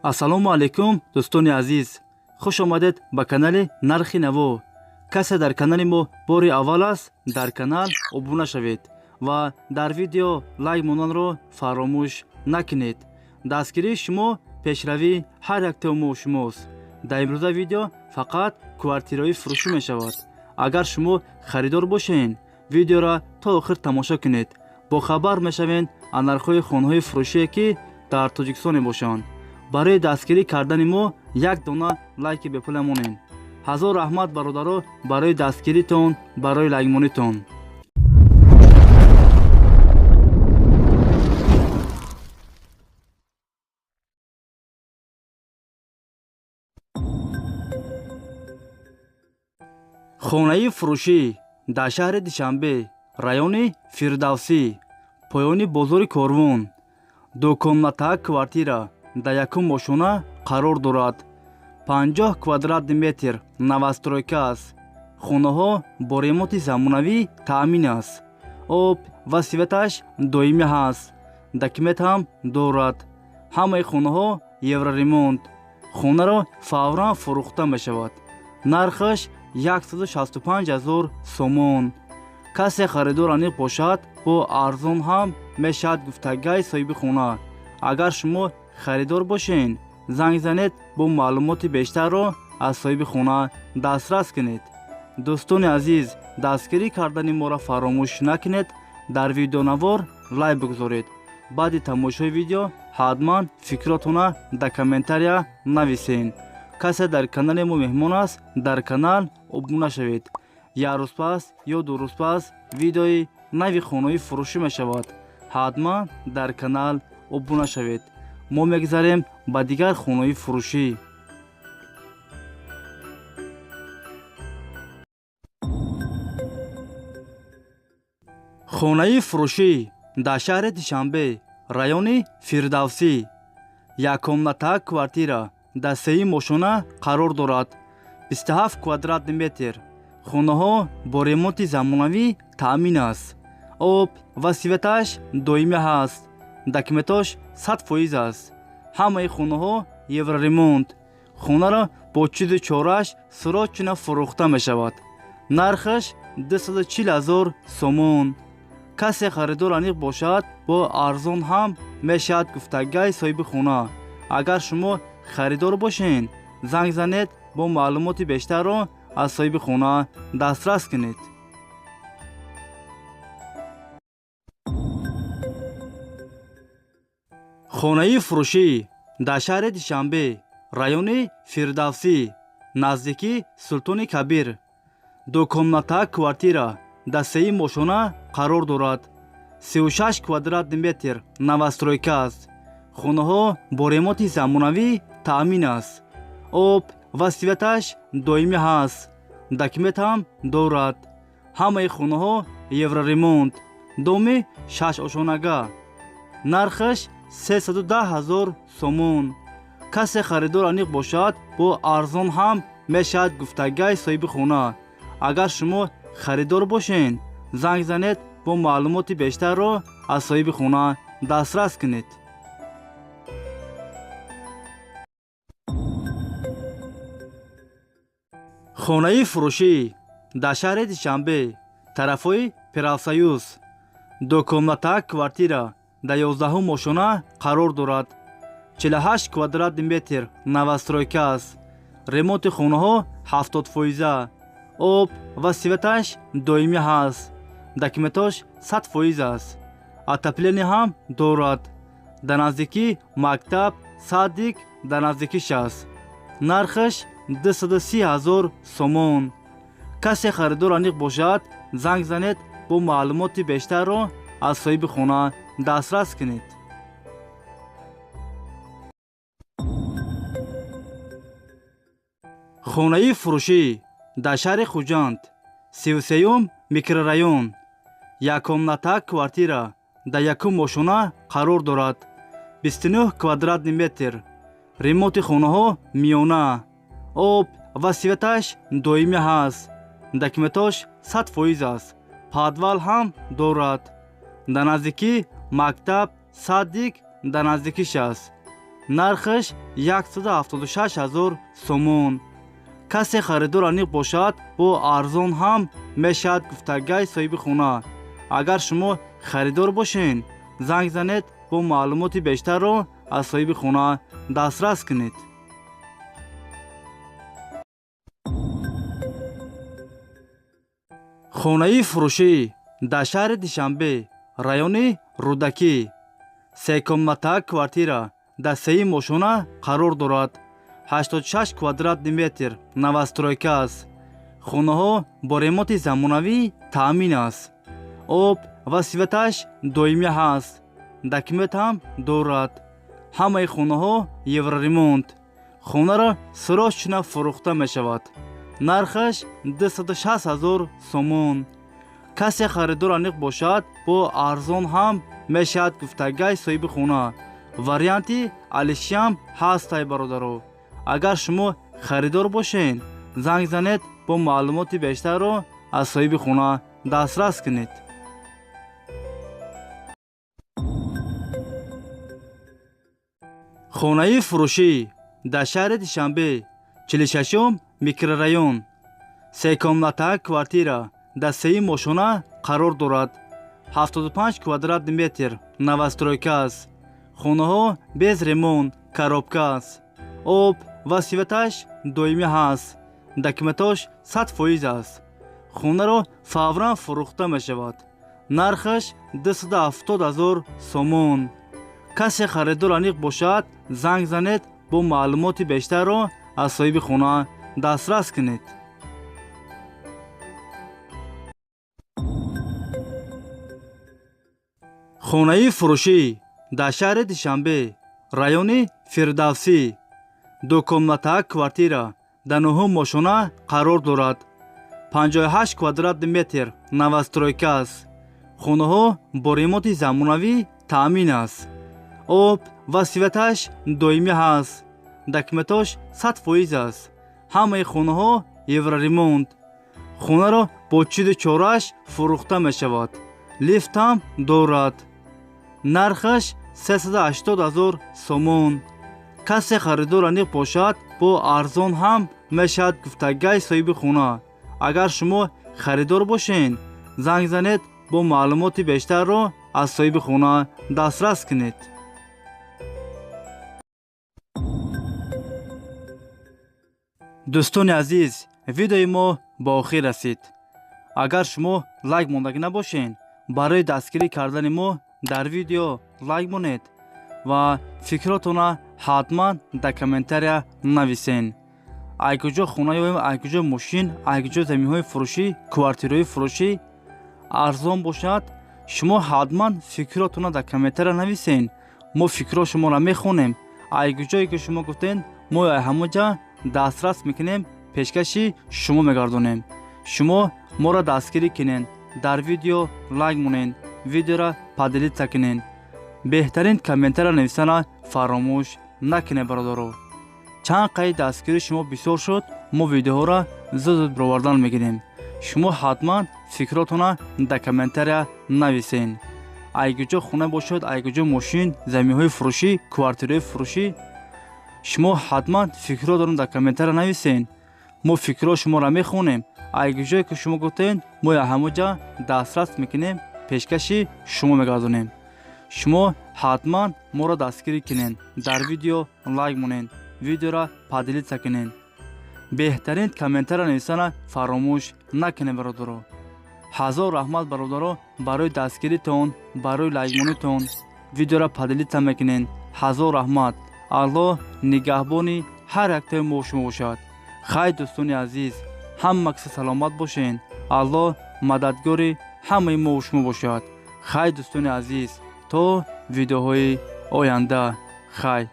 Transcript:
Ассалому алайкум, дӯстони азиз, хуш омадед ба канали Нархи Наво. Касе дар канали мо бори аввал аст, дар канал обуна шавед ва дар видео лайк монданро фаромӯш накунед. Дастгирии шумо пешравии ҳар яктаи мо шумост. Дар имрӯза видео фақат квартираҳои фурӯшӣ мешавад. Агар шумо харидор бошед, видеоро то охир тамошо кунед, бохабар мешавед аз нархҳои хонаҳои фурӯшие, ки дар Тоҷикистон мебошанд. Барои дастгирӣ кардани мо як дона лайки бепула монед. Ҳазор раҳмат, бародаро, барои дастгиритон, барои лайкмонитон. Хонаи фурӯшӣ дар шаҳри Душанбе, райони Фирдавсӣ, поёни бозори Корвон. Ду комната квартира дар якум ошона қарор дорад. 50 квадратный метр, новостройка аст. Хонаҳо бо ремонти замонавӣ таъмин аст. Об ва светаш доимӣ ҳаст, документ ҳам дорад. Ҳамаи хонаҳо евроремонт. Хонаро фавран фурӯхта мешавад. Нархаш 165 ҳазор сомон. Касе харидор аниқ бошад, бо арзон ҳам мешавад, гуфтагай соҳиби хона. Агар шумо харидор бошед, занг занед, бо маълумоти бештарро аз соҳиби хона дастрас кунед. Дӯстони азиз, дастгирӣ кардани моро фаромӯш накунед. Дар видеонавор лайк бигузоред. Баъди тамошои видео ҳатман фикротона дар комментария нависед. Касе дар канали мо меҳмон аст, дар канал обуна шавед. Як рӯз пас ё 2 рӯз пас видеои нави хонаҳои фурӯшӣ мешавад. Ҳатман дар канал обуна шавед. Мо мегзарем ба дигар хонаҳои фурӯшӣ. Хонаи фурӯшӣ дар шаҳри Душанбе, райони Фирдавсӣ. Яккомната квартира дар сеюм ошона қарор дорад. 27 квадратный метр. Хонаҳо бо ремонти замонавӣ таъмин аст. Об ва светаш доимӣ ҳаст, документош 100% аст. Ҳамаи хонаҳо евроремонт. Хонаро бо чизу чорааш срочно фурӯхта мешавад. Нархаш 240 ҳазор сомон. Касе харидор аниқ бошад, бо арзон ҳам мешавад, гуфтагай соҳиби хона. Агар шумо харидор бошед, занг занед, бо маълумоти бештарро аз соҳиби хона дастрас кунед. Хонаи фурӯшӣ дар шаҳри Душанбе, райони Фирдавсӣ, наздикии Султони Кабир. Ду комната квартира дар сеюм ошона қарор дорад. 36 квадратный метр, новостройка аст. Хонаҳо бо ремонти замонавӣ таъмин аст. Об ва светаш доимӣ ҳаст, документ ҳам дорад. Ҳамаи хонаҳо евроремонт. Доми шашошонага. Нархаш 310 ҳазор сомон. Касе харидор аниқ бошад, бо арзон ҳам мешавад, гуфтагай соҳиби хона. Агар шумо харидор бошед, занг занед, бо маълумоти бештарро аз соҳиби хона дастрас кунед. Хонаи фурӯшӣ дар шаҳри Душанбе, тарафҳои Профсоюз. Ду комната квартира дар 11-ум ошона қарор дорад. 48 квадратный метр, новостройка аст. Ремонти хонаҳо 70%. Об ва светаш доимӣ ҳаст, документош 100% аст. Отопление ҳам дорад. Дар наздикӣ мактаб, садик дар наздикиш аст. Нархаш 230 ҳазор сомон. Касе харидор аниқ бошад, занг занед, бо маълумоти бештарро аз соҳиби хона дастрас кунед. Хонаи фурӯшӣ дар шаҳри Хуҷанд, 33-юм микрорайон. Яккомната квартира дар якум ошона қарор дорад. 29 квадратный метр. Ремонти хонаҳо миёна. Об ва светаш доимӣ ҳаст, документош 100% аст. Подвал ҳам дорад. Дар наздикӣ мактаб, садик дар наздикиш аст. Нархаш 176 ҳазор сомон. Касе харидор аниқ бошад, бо арзон ҳам мешавад гуфтагай соҳиби хона. Агар шумо харидор бошен, занг занед, бо маълумоти бештарро аз соҳиби хона дастрас кунед. Хонаи фурӯшӣ дар шаҳри Душанбе, райони Рӯдакӣ, секомната квартира дар сеюм ошона қарор дорад. 86 квадратный метр, новостройка аст. Хонаҳо бо ремонти замонавӣ таъмин аст. Об ва светаш доимӣ ҳаст. Документ ҳам дорад. Ҳамаи хонаҳо евроремонт. Хонаро срочно фурӯхта мешавад. Нархаш 260 ҳазор сомон. Касе харидор аниқ бошад, бо арзон ҳам мешавад гуфтагай соҳиби хона. Варианти алишиам ҳастай бародаро. Агар шумо харидор бошен, занг занед, бо маълумоти бештарро аз соҳиби хона дастрас кунед. Хонаи фурӯшӣ дар шаҳри Душанбе, 46-ум микрорайон, секомната квартира дар сеюм ошона қарор дорад. 75 квадратный метр, новостройка аст. Хонаҳо без ремонт, коробка аст. Об ва светаш доимӣ ҳаст. Документош 100% аст. Хонаро фавран фурӯхта мешавад. Нархаш 270 ҳазор сомон. Касе харидор аниқ бошад, занг занед, бо маълумоти бештарро аз соҳиби хона дастрас кунед. Хонаи фурӯшӣ дар шаҳри Душанбе, райони Фирдавсӣ, дукомната квартира дар нуҳум ошона қарор дорад. 58 квадратный метр, новостройка аст. Хонаҳо бо ремонти замонавӣ таъмин аст. Об ва светаш доимӣ ҳаст. Документош 100% аст. Ҳамаи хонаҳо евроремонт. Хонаро бо чиду чораш фурӯхта мешавад. Лифт ҳам дорад. Нархаш 380 ҳазор сомон. Касе харидор аниқ бошад, бо арзон ҳам мешавад гуфтагай соҳиби хона. Агар шумо харидор бошен, занг занед, бо маълумоти бештарро аз соҳиби хона дастрас кунед. Дӯстони азиз, видеои мо ба охир расид. Агар шумо лайк мондагӣ набошен, барои дастгирӣ кардани мо дар видео лайк монед ва фикротонро ҳатман дар комментария нависен. Ай куҷо хона ёем, ай куҷо мошин, ай куҷо заминҳои фурӯшӣ, квартираҳои фурӯшӣ арзон бошад, шумо ҳатман фикротонро дар комментария нависен. Мо фикрҳо шуморо мехонем. Ай куҷое ки шумо гуфтен, мо ай ҳамон ҷа дастрас мекунем, пешкаши шумо мегардонем. Шумо моро дастгирӣ кунен, дар видео лайк монен, видеоро поделиться кунен. Беҳтарин комментария нависана фаромӯш накунед бародаро. Чанд қайд дастгирии шумо бисёр шуд, мо видеоҳоро зуд-зуд баровардан мегирем. Шумо ҳатман фикротонро дар комментария нависен. Ай куҷо хона бошад, ай куҷо мошин, заминҳои фурӯшӣ, квартираҳои фурӯшӣ, шумо ҳатман фикротонро дар комментария нависен. Мо фикрҳо шуморо мехонем. Ай куҷое ки шумо гуфтен, мо ҳамон ҷа дастрас мекунем, пешкаши шумо мегардонем. Шумо ҳатман моро дастгирӣ кунен, дар видео лайк монен, видеоро поделиться кунен. Беҳтарин комментария нависана фаромӯш накунед бародаро. Ҳазор раҳмат бародаро барои дастгиритон, барои лайкмонитон, видеоро поделиться мекунен. Ҳазор раҳмат. Аллоҳ нигаҳбони ҳар яктаи мо шумо бошад. Хай дӯстони азиз, ҳама киса саломат бошен. Аллоҳ мададгори ҳамаи мо шумо бошад. Хай дӯстони азиз, то видеоҳои оянда. Хай.